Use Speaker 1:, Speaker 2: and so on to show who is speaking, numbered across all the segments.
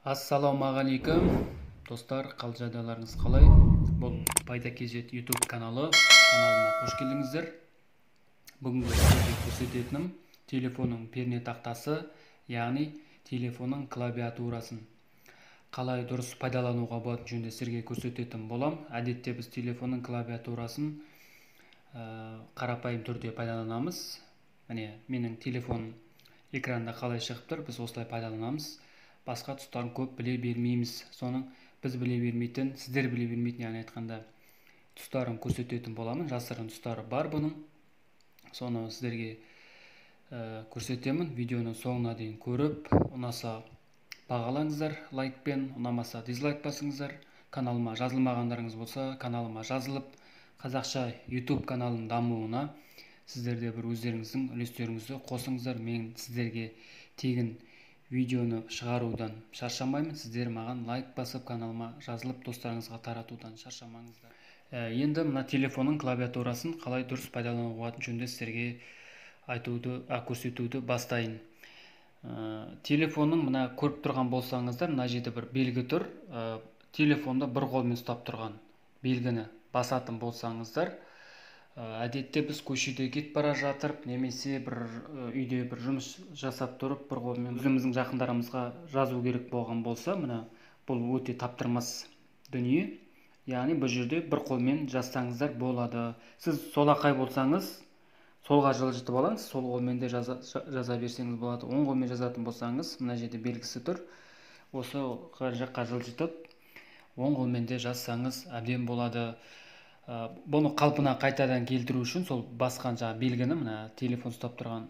Speaker 1: Ассалаумағалейкум, достар, қал жағдайларыңыз қалай? Бұл Пайда KZ YouTube каналы, каналыма қош келдіңіздер. Бүгінгі сіздерге көрсететінім телефонның пернетақтасы, яғни телефонның клавиатурасын қалай дұрыс пайдалануға болатын жөнінде сіздерге көрсететін болам. Әдетте біз телефонның клавиатурасын қарапайым түрде пайдаланамыз. Міне, менің телефон экранында қалай шығып тұр, біз осылай пайдаланамыз. Басқа тұстарын көп біле бермейміз. Соның біз біле бермейтін, сіздер біле бермейтін, яғни айтқанда тұстарын көрсететін боламын. Жасырын тұстары бар бұның. Соны сіздерге көрсетемін. Видеоның соңына дейін көріп, ұнаса бағалаңыздар лайкпен, ұнамаса дизлайк басыңыздар. Каналыма жазылмағандарыңыз болса, каналыма жазылып, қазақша YouTube каналының дамуына сіздер де бір өздеріңіздің үлестеріңізді қосыңыздар. Мен сіздерге тегін видеоны шығарудан шаршамаймын. Сіздер маған лайк басып, каналыма жазылып, достарыңызға таратудан шаршамаңыздар. Енді мына телефонның клавиатурасын қалай дұрыс пайдалануға болатын жөнінде сіздерге айтуды, көрсетуді бастайын. Телефонның мына көріп тұрған болсаңыздар, мына жерде бір белгі тұр. Телефонды бір қолмен ұстап тұрған белгіні басатын болсаңыздар, әдетте біз көшеде кетіп бара жатырып, немесе бір үйде бір жұмыс жасап тұрып, бір қолмен өзіміздің жақындарымызға жазу керек болған болса, мына бұл өте таптырмас дүние. Яғни бұл жерде бір қолмен жазсаңыздар болады. Сіз солақай болсаңыз, солға жылжытып алаңыз, сол қолмен де жаза берсеңіз болады. Оң қолмен жазатын болсаңыз, мына жерде белгісі тұр. Осы жаққа жылжытып, оң қолмен де жазсаңыз әбден болады. Бұны қалпына қайтадан келтіру үшін сол басқан жаңа белгіні, мына телефон ұстап тұрған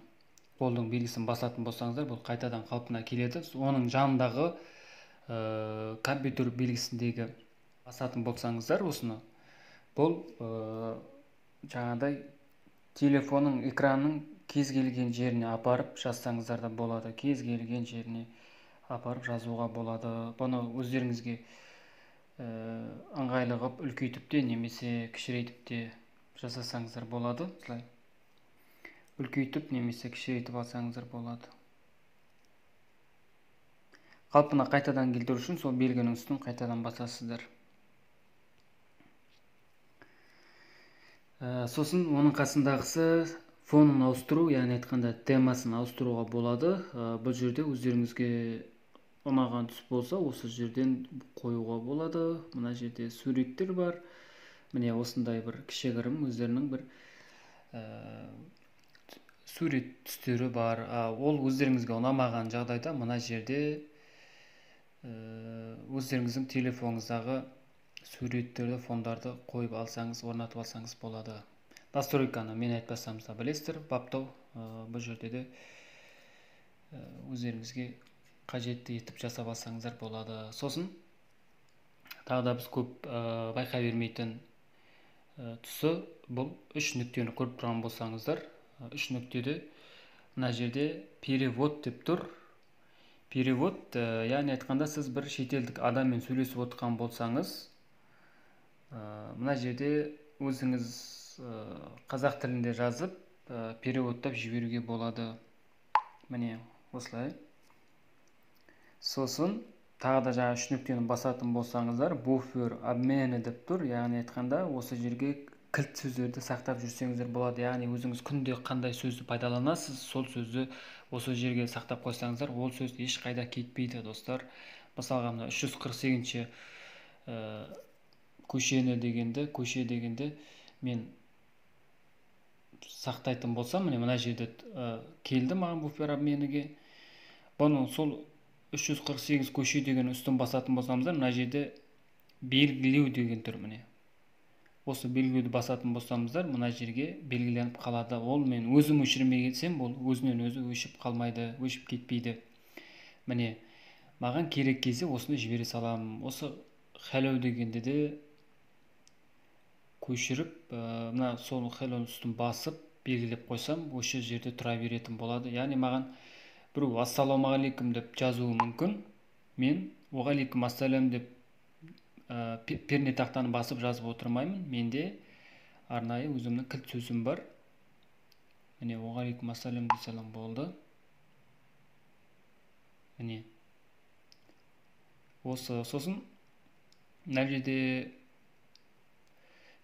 Speaker 1: қолдың белгісін басатын болсаңыздар, бұл қайтадан қалпына келеді. Оның жанындағы компьютер белгісіндегі басатын болсаңыздар, осыны бұл жаңағыдай телефонның экранының кез келген жеріне апарып жазсаңыздар да болады. Кез келген жеріне апарып жазуға болады. Бұны өздеріңізге ыңғайлы қылып үлкейтіп те немесе кішірейтіп те жасасаңыздар болады. Осылай үлкейтіп немесе кішірейтіп алсаңыздар болады. Қалпына қайтадан келтіру үшін сол белгінің үстін қайтадан басасыздар. Сосын оның қасындағысы фонын ауыстыру, яғни айтқанда темасын ауыстыруға болады. Бұл жерде өздеріңізге ұнаған түс болса, осы жерден қоюға болады. Мына жерде суреттер бар. Міне осындай бір кішігірім өздерінің бір сурет түстері бар. Ол өздеріңізге ұнамаған жағдайда мына жерде өздеріңіздің телефоныңыздағы суреттерді, фондарды қойып алсаңыз, орнатып алсаңыз болады. Настройканы мен айтпасам да білесіздер, баптау, бұл жерде де өздеріңізге қажетті етіп жасап алсаңыздар болады. Сосын тағы да біз көп байқай бермейтін тұсы бұл үш нүктені көріп тұрған болсаңыздар, үш нүктеде мына жерде перевод деп тұр. Перевод, яғни айтқанда сіз бір шетелдік адаммен сөйлесіп отырған болсаңыз, мына жерде өзіңіз қазақ тілінде жазып, переводтап жіберуге болады. Міне осылай. Сосын тағы да жаңа үш нүктені басатын болсаңыздар, буфер обмені деп тұр. Яғни айтқанда осы жерге кілт сөздерді сақтап жүрсеңіздер болады. Яғни өзіңіз күнде қандай сөзді пайдаланасыз, сол сөзді осы жерге сақтап қойсаңыздар, ол сөз ешқайда кетпейді, достар. Мысалға мына 348-ші көшені дегенді, көше дегенде мен сақтайтын болсам, міне мына жерде келді маған буфер обменіге. Бұның сол 348 көше деген үстін басатын болсамыздар, мына жерде белгілеу деген тұр. Міне осы белгілеуді басатын болсамыздар, мына жерге белгіленіп қалады. Ол мен өзім өшірмей кетсем, ол өзінен өзі өшіп қалмайды, өшіп кетпейді. Міне маған керек кезде осыны жібере саламын. Осы hello дегенде де көшіріп, мына сол hello-ның үстін басып белгілеп қойсам, осы жерде тұра беретін болады. Яғни маған біреу ассалаумағалейкум деп жазуы мүмкін. Мен уағалейкум ассалам деп пернетақтаны басып жазып отырмаймын. Менде арнайы өзімнің кілт сөзім бар. Міне уағалейкум ассалам дей салам болды. Міне Осы сосын мына жерде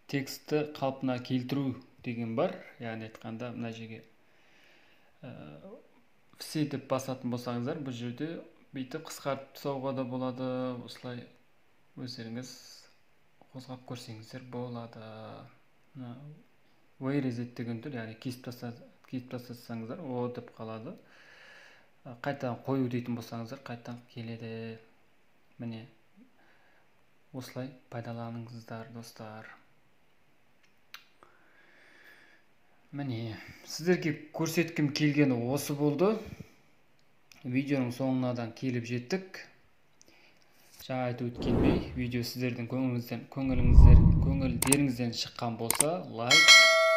Speaker 1: текстті қалпына келтіру деген бар. Яғни айтқанда мына жерге все деп басатын болсаңыздар, бұл жерде бүйтіп қысқартып тастауға да болады. Осылай өздеріңіз қозғап көрсеңіздер болады. Мына вырезать деген тұр, яғни кесіп тастасаңыздар о деп қалады. Қайтадан қою дейтін болсаңыздар қайтадан келеді. Міне осылай пайдаланыңыздар, достар. Міне сіздерге көрсеткім келгені осы болды. Видеоның соңынадан келіп жеттік. Жаңа айтып өткендей, видео сіздердің көңілдеріңізден шыққан болса, лайк,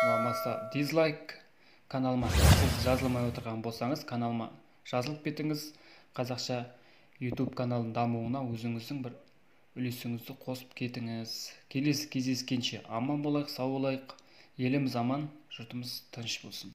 Speaker 1: болмаса дизлайк. Каналыма сіз жазылмай отырған болсаңыз, каналыма жазылып кетіңіз. Қазақша YouTube каналының дамуына өзіңіздің бір үлесіңізді қосып кетіңіз. Келесі кездескенше аман болайық, сау болайық. Еліміз аман, жұртымыз тыныш болсын.